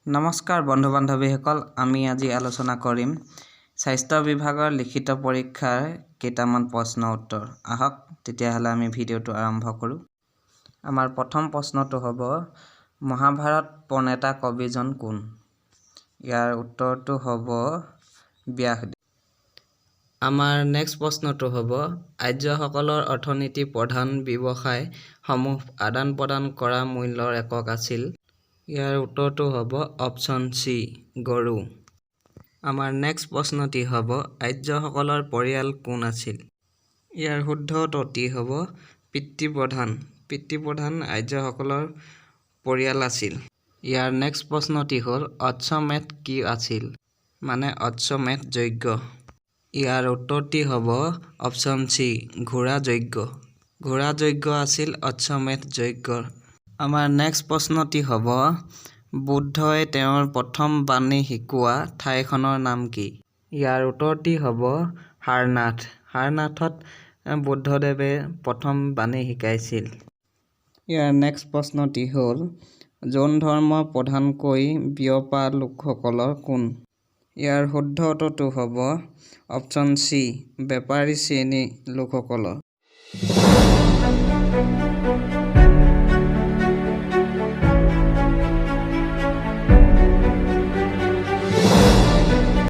নমস্কাৰ বন্ধু বান্ধৱীসকল, আমি আজি আলোচনা কৰিম স্বাস্থ্য বিভাগৰ লিখিত পৰীক্ষাৰ কেইটামান প্ৰশ্ন উত্তৰ। আহক তেতিয়াহ'লে আমি ভিডিঅ'টো আৰম্ভ কৰোঁ। আমাৰ প্ৰথম প্ৰশ্নটো হ'ব, মহাভাৰত প্ৰণেতা কবিজন কোন? ইয়াৰ উত্তৰটো হ'ব ব্যাসদেৱ। আমাৰ নেক্সট প্ৰশ্নটো হ'ব, আৰ্যসকলৰ অৰ্থনীতি প্ৰধান ব্যৱসায়সমূহ আদান প্ৰদান কৰা মূল্যৰ একক আছিল। ইয়াৰ উত্তৰটো হ'ব অপশ্যন চি, গৰু। আমাৰ নেক্সট প্ৰশ্নটি হ'ব, আৰ্যসকলৰ পৰিয়াল কোন আছিল? ইয়াৰ শুদ্ধ উত্তৰটি হ'ব পিতৃপ্ৰধান। পিতৃপ্ৰধান আৰ্যসকলৰ পৰিয়াল আছিল। ইয়াৰ নেক্সট প্ৰশ্নটি হ'ল, অশ্বমেধ কি আছিল, মানে অশ্বমেধ যজ্ঞ? ইয়াৰ উত্তৰটি হ'ব অপশ্যন চি, ঘোঁৰা যজ্ঞ। ঘোঁৰা যজ্ঞ আছিল অশ্বমেধ যজ্ঞৰ। আমাৰ নেক্সট প্ৰশ্নটি হ'ব, বুদ্ধই তেওঁৰ প্ৰথম বাণী শিকোৱা ঠাইখনৰ নাম কি? ইয়াৰ উত্তৰটি হ'ব সাৰনাথ। সাৰনাথত বুদ্ধদেৱে প্ৰথম বাণী শিকাইছিল। ইয়াৰ নেক্সট প্ৰশ্নটি হ'ল, জৈন ধৰ্ম প্ৰধানকৈ বিয়পা লোকসকলৰ কোন? ইয়াৰ শুদ্ধ উত্তৰটো হ'ব অপশ্যন চি, বেপাৰী শ্ৰেণীৰ লোকসকলৰ।